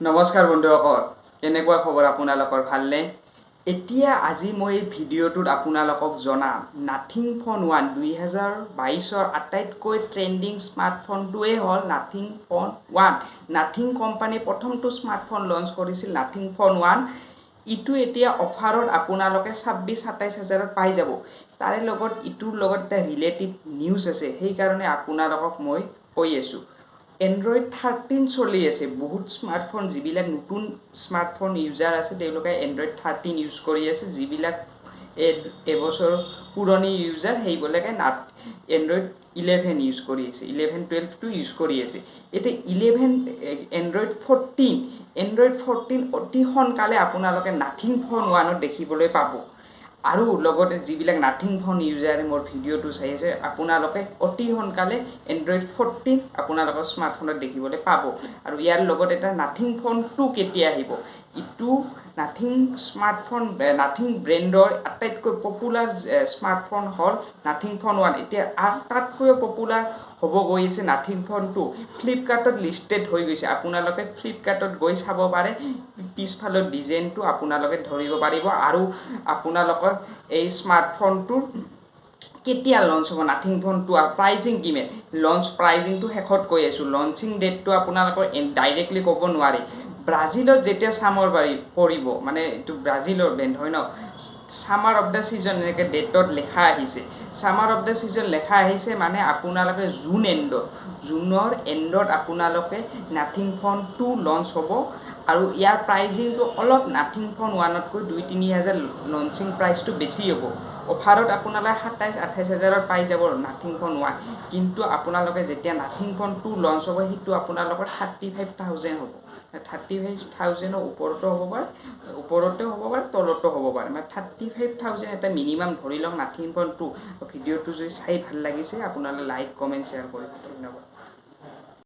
নমস্কাৰ বন্ধুসকল, কেনেকুৱা খবৰ আপোনালোকৰ? ভালনে? এতিয়া আজি মই এই ভিডিঅ'টোত আপোনালোকক জনাম নাথিং ফোন ওৱান, 2022ৰ আটাইতকৈ ট্ৰেণ্ডিং স্মাৰ্টফোনটোৱেই হ'ল নাথিং ফোন ওৱান। নাথিং কোম্পানীয়ে প্ৰথমটো স্মাৰ্টফোন লঞ্চ কৰিছিল নাথিং ফোন ওৱান। ইটো এতিয়া অফাৰত আপোনালোকে 26-27 হাজাৰত পাই যাব। তাৰে লগত ইটোৰ লগত এটা ৰিলেটিভ নিউজ আছে, সেইকাৰণে আপোনালোকক মই কৈ আছোঁ। এণ্ড্ৰইড 13 চলি আছে। বহুত স্মাৰ্টফোন, যিবিলাক নতুন স্মাৰ্টফোন ইউজাৰ আছে, তেওঁলোকে এণ্ড্ৰইড 13 ইউজ কৰি আছে। যিবিলাক এবছৰ পুৰণি ইউজাৰ, সেইবিলাকে এণ্ড্ৰইড 11 ইউজ কৰি আছে, 11, 12টো ইউজ কৰি আছে। এতিয়া 11, এণ্ড্ৰইড 14, এণ্ড্ৰইড 14 অতি সোনকালে আপোনালোকে নাথিং ফোন ওৱানত দেখিবলৈ পাব। আৰু লগতে যিবিলাক নাথিং ফোন ইউজাৰে মোৰ ভিডিঅ'টো চাই আছে, আপোনালোকে অতি সোনকালে এণ্ড্ৰইড 14 আপোনালোকৰ স্মাৰ্টফোনত দেখিবলৈ পাব। আৰু ইয়াৰ লগত এটা নাথিং ফোন 2 কেতিয়া আহিব? ইটো নাথিং স্মাৰ্টফোন, নাথিং ব্ৰেণ্ডৰ আটাইতকৈ পপুলাৰ স্মাৰ্টফোন হ'ল নাথিং ফোন ওৱান। এতিয়া তাতকৈও পপুলাৰ হ'ব গৈ আছে নাথিং ফোন 2। ফ্লিপকাৰ্টত লিষ্টেড হৈ গৈছে, আপোনালোকে ফ্লিপকাৰ্টত গৈ চাব পাৰে। পিছফালৰ ডিজাইনটো আপোনালোকে ধৰিব পাৰিব। আৰু আপোনালোকৰ এই স্মাৰ্টফোনটোৰ কেতিয়া লঞ্চ হ'ব নাথিং ফোন 2 আৰু প্ৰাইজিং কিমান? লঞ্চ প্ৰাইজিংটো শেষত কৈ আছোঁ। লঞ্চিং ডেটটো আপোনালোকৰ ডাইৰেক্টলি ক'ব নোৱাৰি। ব্ৰাজিলত যেতিয়া ছামাৰ বাৰী পৰিব, মানে এইটো ব্ৰাজিলৰ ব্ৰেণ্ড হয় ন, ছামাৰ অফ the season এনেকৈ ডেটত লেখা আহিছে। ছামাৰ অফ the season লেখা আহিছে মানে আপোনালোকে জুন এণ্ডত, জুনৰ এণ্ডত আপোনালোকে নাথিং ফোন 2 লঞ্চ হ'ব। আৰু ইয়াৰ প্ৰাইজিংটো অলপ নাথিং ফোন ওৱানতকৈ 2-3 হাজাৰ লঞ্চিং প্ৰাইচটো বেছি হ'ব। অফাৰত আপোনালোকে 27-28 হাজাৰত পাই যাব নাথিং ফোন ওৱান। কিন্তু আপোনালোকে যেতিয়া নাথিং ফোন 2 লঞ্চ হ'ব, সেইটো আপোনালোকৰ 35,000 হ'ব। 35,000ৰ ওপৰতো হ'ব পাৰে, ওপৰতেও হ'ব পাৰে, তলতো হ'ব পাৰে। মানে 35,000 এটা মিনিমাম ধৰি লওক নাথিং ফোন 2। ভিডিঅ'টো যদি চাই ভাল লাগিছে, আপোনালোকে লাইক, কমেণ্ট, শ্বেয়াৰ কৰিব। ধন্যবাদ।